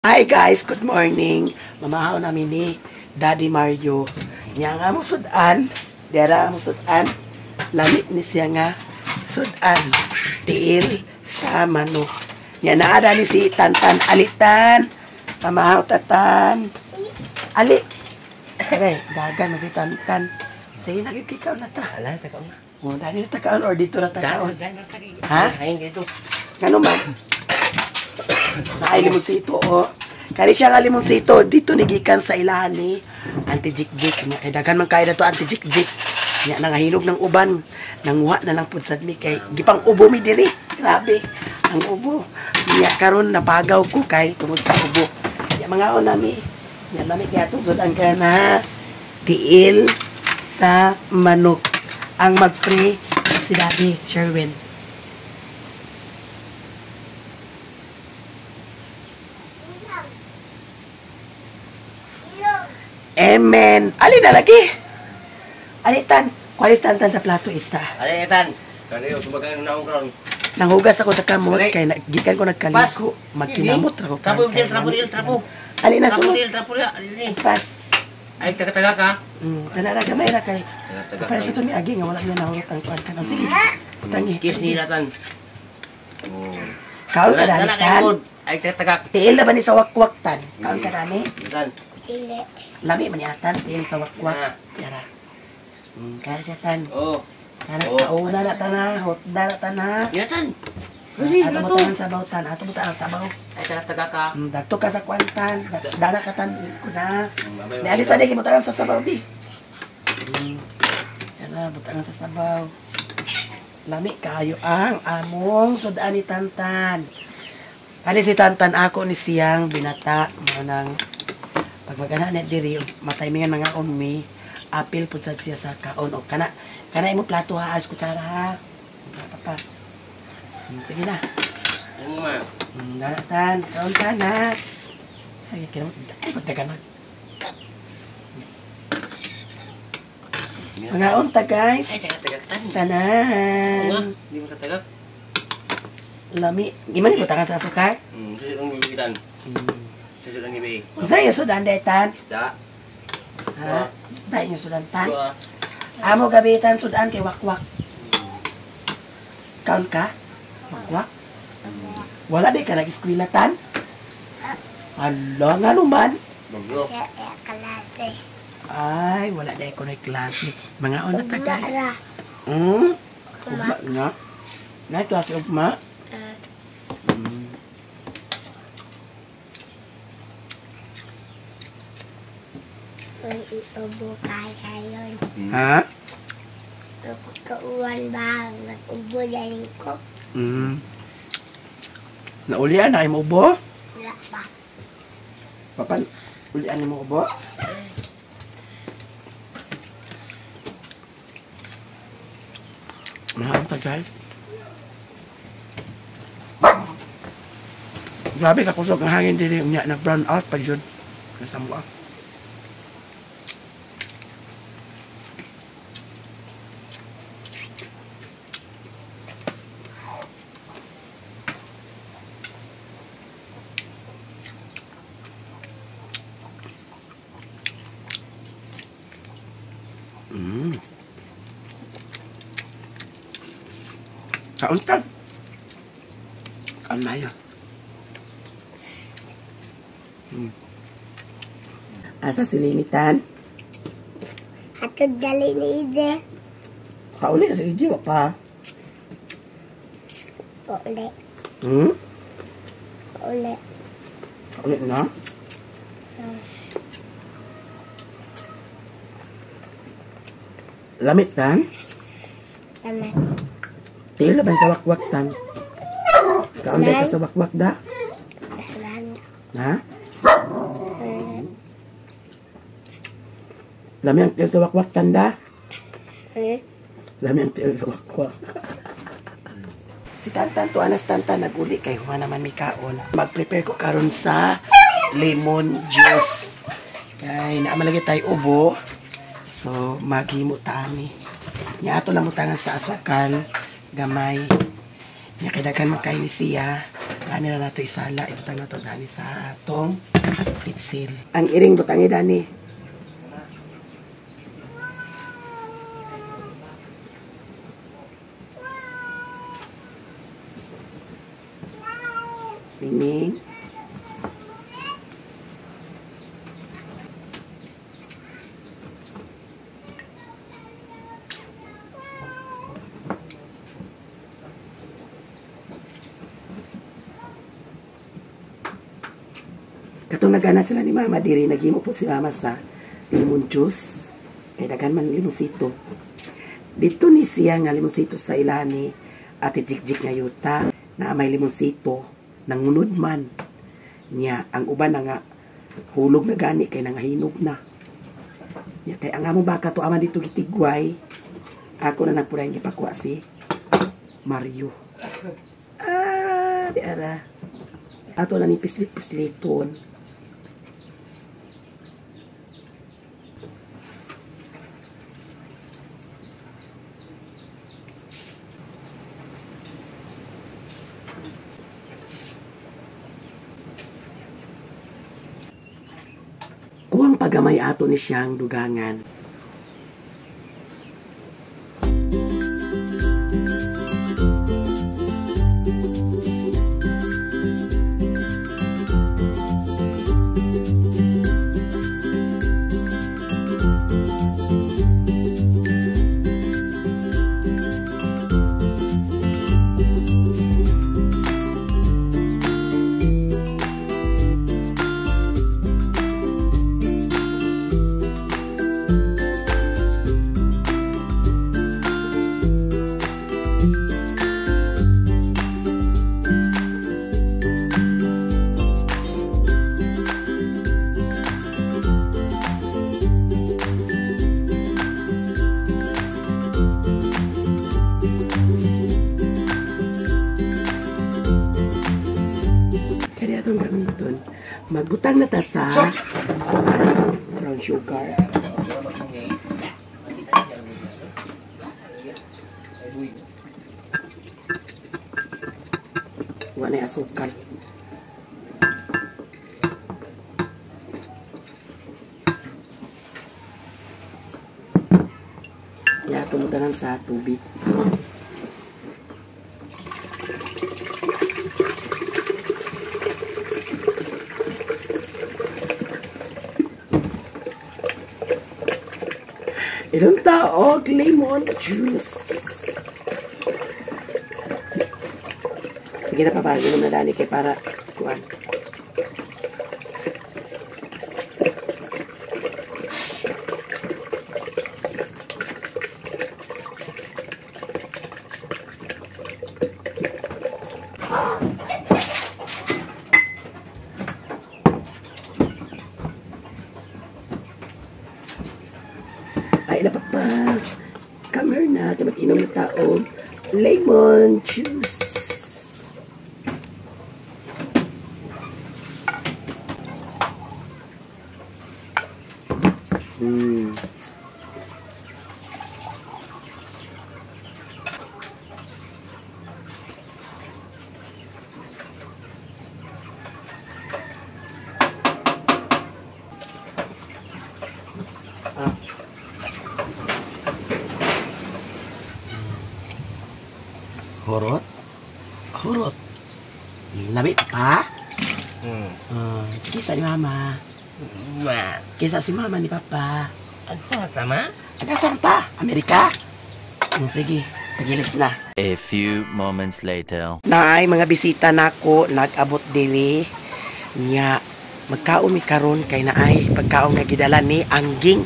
Hi guys, good morning. Mamahaw namin ni Daddy Mario. Nya nga mo sudan, dera mo sudan. Lami ni siya nga sudan. Tiil sa manok. Nya naa ni si Tantan Alitan. Mamahaw tatan. Ali. Okay, dagan na si Tantan. Sige, nagkikaw na ta. Ala, taka nga. Oh, dali na ta kaon or dito na ta kaon. Ha? Hain dito. Ngano man? Naay limonsito, oh. Kani siya nga limonsito, dito ni gikan sa ilahan ni Auntie Jik Jik. Nya kay daghan man kay to Auntie Jik Jik. Nya nangahilog ng uban, nanguha na lang pud sad mi kay gipang ubo mi diri. Grabe ang ubo. Nya karon napagaw ko kay tungod sa ubo. Nya mangaon nami. Nya lami kay atong sudan ka na tiil sa manok. Ang mag-pray si Daddy Sherwin. Amen. Ali na lagi. Ali tan. Kuwalis tan sa plato isa. Ali tan. Kani tumagang naong karon. Nanghugas ako sa kamot kay gikan ko nagkaliko. Magkinamot ra ko. Trapo dil, trapo dil, trapo. Ali na sulod. Trapo dil, trapo dil. Pas. Ay taga-taga ka. Dala ra gamay ra kay. Para sa to ni agi nga wala niya nahurot ang kuan kanon. Sige. Tangi. Kiss nila tan. Kaon ka dani tan. Ay taga-taga. Tiil na ba ni sa wakwak tan? Kaon ka dani? Tan. Dili. Lami man yatan, tiil sa wakwak. Yara. Kaya siya tan. Oo. Kana kauna na tan ha, hotda na tan ha. Yatan. Ato mo tangan sabaw tan, ato mo tangan sabaw. Ay taga-taga ka. Dagto ka sa kwantan, dana ka tan ko na. Dali sa di butangan sa sabaw di. Yara, butangan sa sabaw. Lami kayo ang among sudan ni Tantan. Kani si Tantan ako ni siyang binata mo nang pag magana na diri mataymingan mga ummi apil pud sad siya sa kaon o kana kana imo plato ha as kutsara ha papa. Sige na. Ano ma? Dana tan kaon ka na. Ay kinamot ay pagdagan na. Mga unta guys. Ay taga-taga tan. Tanan. Di mo tatagak. Lami. Gimana mo tangan sa asukar? Sa ang bibitan. Sa ang gibi. Unsa yung sudan detan? Isda. Ha? Dai yung sudan tan. Amo gabitan sudan kay wakwak. Kaon ka? Wakwak? Wala di ka nag-eskwela tan? Hala nga naman. Bagyo. Klase. Ay, wala di ko na klase. Mga una ta guys. Ugma nga. Na klase ugma. Ubo kayo. Ha? Kauwan ba? Nag-ubo yan ko. Naulian na mo ubo? Wala pa. Papa, ulian mo ubo? Mahamta guys. Grabe kakusog ang hangin diri unya nag brown out pa jud. Nasa mua. Kauntan. Kaun na yun. Asa si Linitan? Hatod dali ni Ije. Kauli na si Ije, wa pa. Uli. Uli. Kauli na? Lamit tan? Lamit. Tiil na ba sa wakwak tan? Kaunday ka sa wakwak da? Ha? Lami ang tiil sa wakwak tan da? Lami ang tiil sa wakwak. Si Tantan, tuwa na si Tantan, nag-uli kay Juan naman may kaon. Mag-prepare ko karon sa lemon juice. Kay naamalagi tayo ubo. So, maghimo tani. Nya ato lang mutangan sa asukal. Gamay. Nya kay daghan man kay ni siya. Dani na nato isala. Ibutang nato dani sa atong pitsil. Ang iring butangi dani. Mingming. Katong nagana sila ni Mama diri, naghimo po si Mama sa lemon juice. Kay daghan man limonsito. Dito ni siya nga limonsito sa ilani Ate Jikjik nga yuta na may limonsito nangunod man. Nya ang uban na nga hulog na gani kay nangahinog na. Nya kay ang among baka to ama dito gitigway. Ako na nagpurahin gipakuha si Mario. Ah, di ara. Ato na ni pislit-pisliton. Kuwang pagamay ato ni siyang dugangan. Kaya itong gamiton, magbutang na ta sa brown sugar. Wala na asukal. Kaya tumutan sa tubig. Ilang taog lemon juice. Sige na papa, inom na dani kay para kuan. Ay na papa, come here na, kaya mag-inom na taog lemon juice. Horot? Horot. Labi pa? Kisa ni Mama. Ma. Kisa si Mama ni Papa. Ano tama? Taga pa? Amerika? Sige, pagilis na. A few moments later. Naay mga bisita nako nag-abot diri. Nya magkaon mi karon kay naay pagkaon nga gidala ni Angging.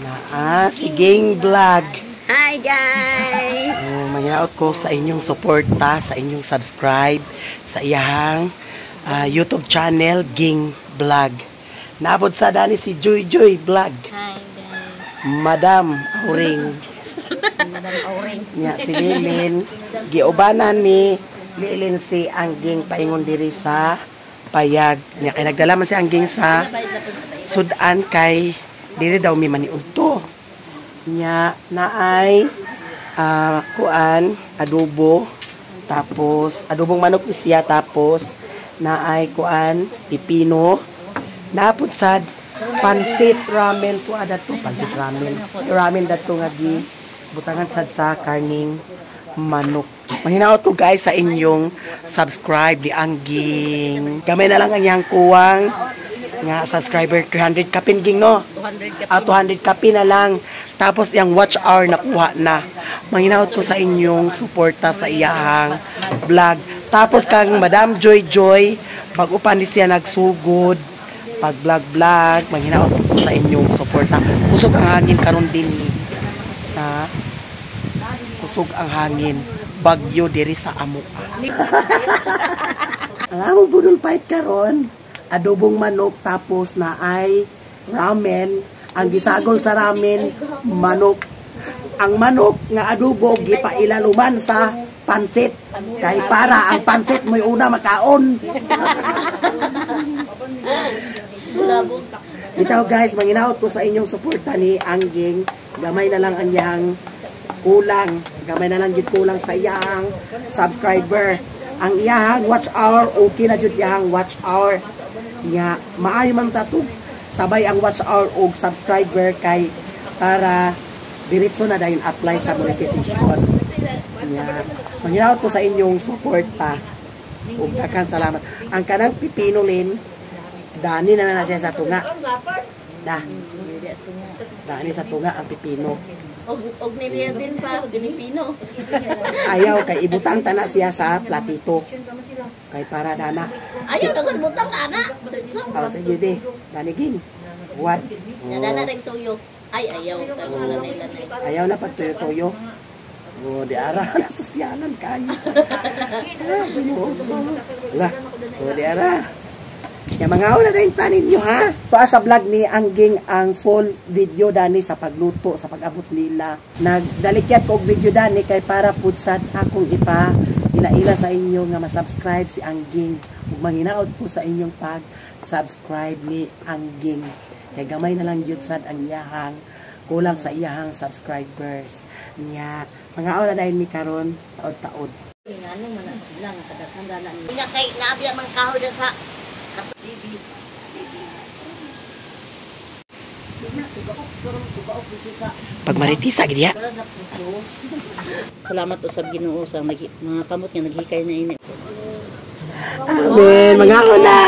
Naa si Ging Vlog. Hi guys! Oh, mangaot ko sa inyong suporta, sa inyong subscribe, sa iyahang YouTube channel, Ging Vlog. Naabot sa dani si Joy Joy Vlog. Hi guys! Madam Auring. Madam Auring. Nya si Lilin. Giubanan ni Lilin si Angging paingon diri sa payag. Nya kay nagdala man si Angging sa sudan kay diri daw mi maniudto. Nya naay kuan adobo Tapos adobong manok ni siya, tapos naay kuan pipino. Napud sad pansit ramen po ada to, pansit ramen. Ramen dato nga gi butangan sad sa karning manok. Mahinaot ko guys sa inyong subscribe ni Angging. Gamay na lang ang iyang kuwang nga subscriber, 300 kapin ging, no? 200 ka. Ah, 200 kapin na lang. Tapos yung watch hour nakuha na. Mahinaot ko sa inyong suporta sa iyahang vlog. Tapos kang Madam Joy Joy, bago pa ni siya nagsugod pag vlog vlog, manghinaot ko sa inyong suporta. Kusog ang hangin karon din ni. Ha? Kusog ang hangin. Bagyo diri sa amo. Ang among budol fight karon, adobong manok tapos na ay ramen. Ang gisagol sa ramen, manok. Ang manok nga adobo gipailaluman sa pansit. Kay para ang pansit mo'y una makaon. Bitaw guys, manginaot ko sa inyong suporta ni Angging. Gamay na lang ang iyang kulang. Gamay na lang gid kulang sa iyang subscriber. Ang iyang watch hour, okay na jud iyang watch hour. Nya, maayo man tatug sabay ang watch hour og subscriber kay para diretso na dayon apply sa monetization. Nya, manginaot ko sa inyong suporta. Ug daghan salamat. Ang kanang pipino lin, dani na na siya sa tunga. Da. Dani sa tunga ang pipino. Og niliya din pa, Pilipino. Ayaw kay ibutang tana siya sa platito. Kay para dana. Ayaw na butang ana. So, Oh, sige di. Dani ging. Buwan. Nadana Oh, rin tuyo. Ay, ayaw. Karon lanay lanay. Ayaw na pag tuyo-tuyo. Oh, di ara na susyalan kayo. Ah, Ginoo ko. Ala. Oh, di ara. Ya mga una na yung tanin nyo ha. Tuwa sa vlog ni Angging ang full video dani sa pagluto, sa pag-abot nila. Nagdalikyat ko og video dani kay para pud sad akong ipa ila-ila sa inyo nga ma-subscribe si Angging. Ug manghinaot ko sa inyong pag-subscribe ni Angging. Kay gamay na lang gyud sad ang iyahang kulang sa iyahang subscribers. Nya, mga una dahil mi karon taod-taod. Ngano man na sila nga kadaghan dana ni. Nya kay naabiya man kahoy na sa bibi. Pag maritisa gid ya. Salamat usab Ginoo sa mga kamot nga naghikay na ini. Amen, mga una.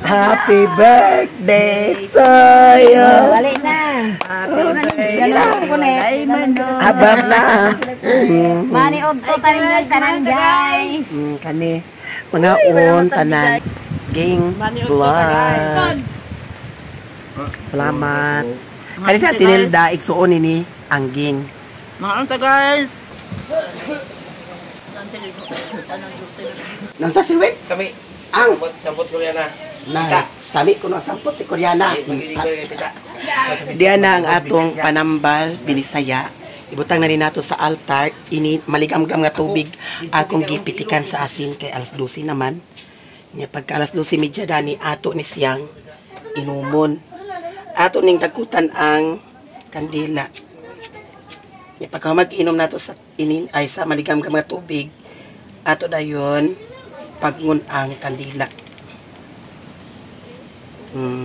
Happy birthday to you. Balik na. Sige na. Abab na. Mani og to tanan tanan guys. Kani. Mga on tanan. Ging vlog. Salamat. Kani sa Tinilda igsuon ni Angging. Mga unta guys. Nansa si Win? Sami. Ang Sampot, sampot Koreana. na sami ko na sampot ni Koreana. Pita. Diyan na ang atong panambal binisaya. Ibutang na rin nato sa altar ini maligamgam nga tubig akong gipitikan sa asin kay alas 12 naman. Nya pagka alas 12:30 dani ato ni siyang inumon. Ato ning dagkutan ang kandila. Nya pagka mag-inom nato sa inin ay sa maligamgam nga tubig ato dayon pagngon ang kandila.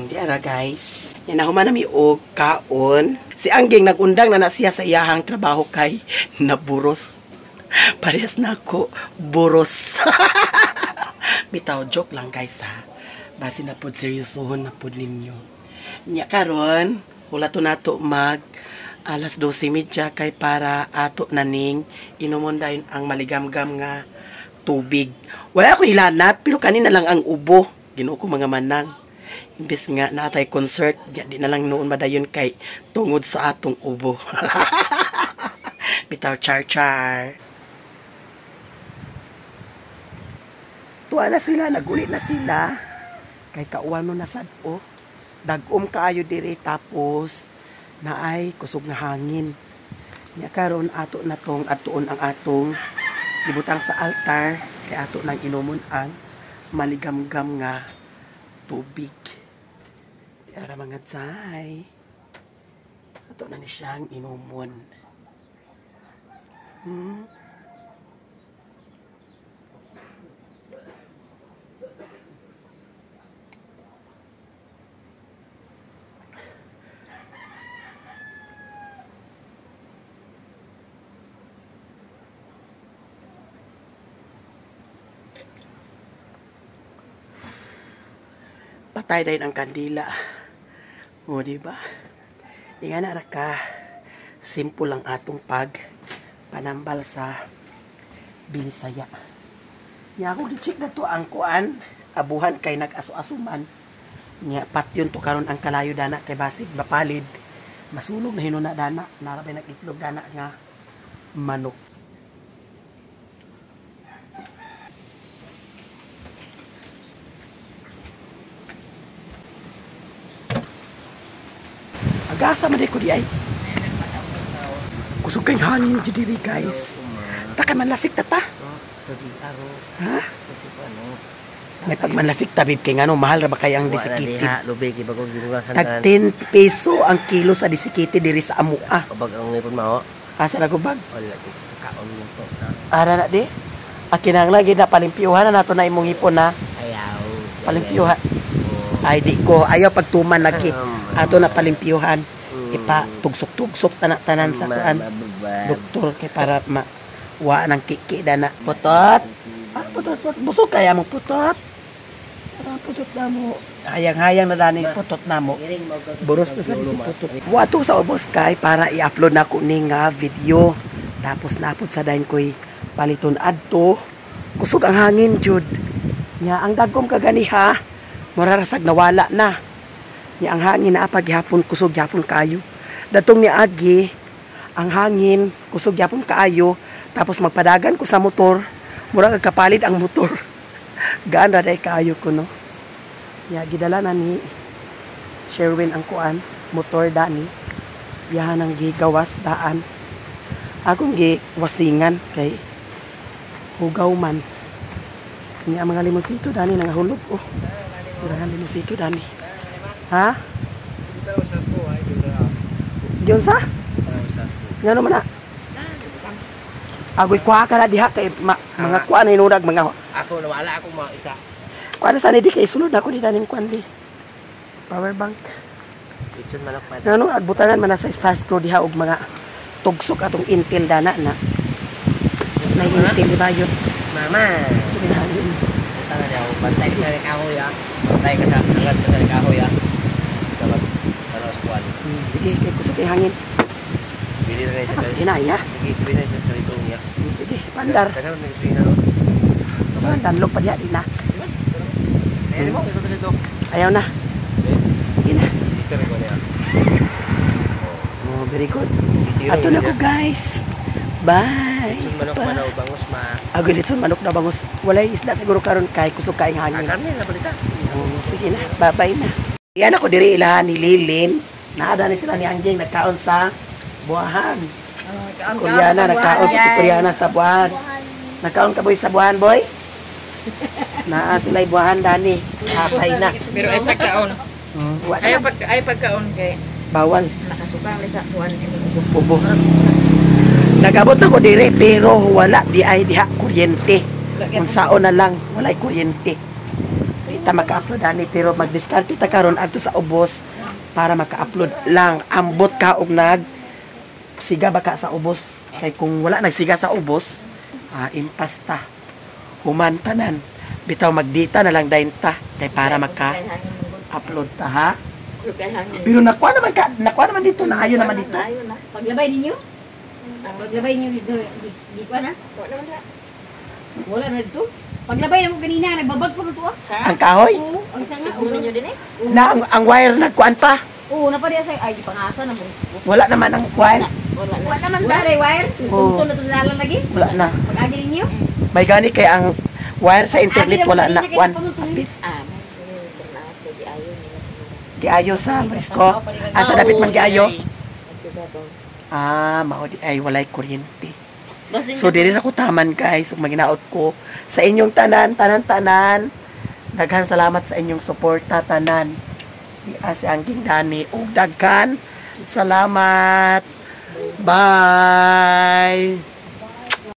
Di ara guys. Yan na human nami og kaon. Si Angging nagundang na na siya sa iyahang trabaho kay naburos. Parehas na ako, buros. Bitaw, joke lang guys ha. Basi na pod seryosohon na pod ninyo. Nya karon, wala to nato mag alas 12:30 kay para ato na ning inumon dayon ang maligamgam nga tubig. Wala ako ilanat pero kanina lang ang ubo. Ginoo ko mga manang. Imbes nga naatay concert, di na lang noon madayon kay tungod sa atong ubo. Bitaw char char. Tuwa na sila, naguli na sila. Kay kauwan no na sad oh. Dagom kaayo diri tapos naay kusog nga hangin. Nya karon ato na tong atuon ang atong ibutang sa altar kay ato nang inumon ang maligamgam nga tubig. Ara mga tsay. Ato na ni siyang inumon. Patay din ang kandila. O, diba? Di nga na ka simple lang atong pag panambal sa Binisaya. Nya ako gi-check na to ang kuan, abuhan kay nag-aso-aso man. Nya patyon to karon ang kalayo dana kay basig mapalid. Masunog na hinuna dana, narabay nag-itlog dana nga manok. Agasa man ko di ay. Kusog kay hangin di diri guys. Ta kay manlasik ta ta. Ha? May pagmanlasik ta bib kay ngano mahal ra ba kay ang disikitin? Tag 10 peso ang kilo sa disikitin diri sa Amua. Kabag ang ngipon mao. Asa na gubag? Wala kaon mo to. Ara na di. Akinang lagi na palimpyuhan na nato na imong hipon na. Ayaw. Palimpyuhan. Ay di ko ayaw pagtuman lagi. Ato na palimpyuhan. Ipa tugsok-tugsok tanan sa kuan. Doktor kay para ma wa nang kiki dana. Putot. Ah, putot, putot. Busog kaya mo putot. Ah, putot na mo. Hayang-hayang na dani putot na mo. Buros na sa si putot. Wa to sa ubos kay para i-upload na ko ni nga video. Tapos napod sa dayon koy paliton adto. Kusog ang hangin jud. Nya ang dagkom kaganiha, mura rasag nawala na. Nya ang hangin naa paghapon kusog gyapon kaayo. Datong ni agi ang hangin kusog gyapon kaayo, tapos magpadagan ko sa motor, mura kapalit ang motor. Gaan ra day kaayo ko no. Nya gidala na ni Sherwin ang kuan, motor dani. Yahan ang gigawas daan. Akong giwasingan kay hugaw man. Nya ang mga limonsito dani nangahulog oh. Mura limonsito dani. Ha? Diyon sa? Ngano man na? Agoy kuha ka na diha kay mga kuha na hinurag mga ako nawala ako mga isa. Kuha na sana di kay sulod ako di daning kuan di. Power bank. Itson manok pa. Ngano agbutangan man na sa Star Screw diha og mga tugsok atong Intel dana na. Nay Intel di ba yun? Mama. Tanga daw, bantay ka sa kahoy ah. Bantay ka sa angat ka sa kahoy ah. Dapat ano sa kuan. Sige, kay kusog kay hangin. Bili na sa Hinaya. Sige, bili na sa kalito niya. Sige, pandar. Kada man nagsuina no. Saan danlog pa diha di na. Ayaw mo, ito dito. Ayaw na. Sige na. Dito rin ko niya. Oh, very good. Ato na ko guys. Bye. Litson manok manaw bangus ma. Agoy litson manok na bangus. Walay isda siguro karon kay kusog kaing hangin. Karne na balita. Oh, sige na. Bye-bye na. Yan ako diri ilahan ni Lilin. Naada ni sila ni Angging nagkaon sa buwahan. Si Koreana nagkaon si Koreana sa buwahan. Nagkaon ka boy sa buwahan boy? Naa sila buwahan dani. Hapay na. Pero ay sa kaon. Ayaw pag ay pagkaon kay bawal. Nakasuka sa buwan imong ubo. Ubo. Nagabot na ko dire pero wala di ay diha kuryente. Unsaon na lang walay kuryente. Di ta maka-upload ani pero magdiskarte ta karon adto sa ubos para maka-upload lang. Ambot ka og nag siga baka sa ubos kay kung wala nagsiga sa ubos, impasta. Human tanan. Bitaw magdita na lang dayon ta kay para maka-upload ta ha. Pero nakuha naman ka, nakuha naman dito na ayo naman dito. Paglabay ninyo? Paglabay ninyo dito, di ko na? Wala na dito. Paglabay na mo kanina, nagbabag ko mo to ah. Ang kahoy? Oo, ang sanga. Oo ninyo din eh. Na ang wire nagkuan pa. Oo, napadiya sa ay pangasa na mo. Wala naman ang wire. Wala na. Wala naman dare wire. Tungtong na to sa dalan lagi. Wala na. Pag-agi ninyo? May gani kay ang wire sa internet wala na kuan. Giayo sa presko. Asa dapat man giayo? Ah, mao di ay walay kuryente. So diri na ko taman guys, ug maginaot ko sa inyong tanan, tanan tanan. Daghan salamat sa inyong suporta tanan. Si Angging Dani ug daghan salamat. Bye.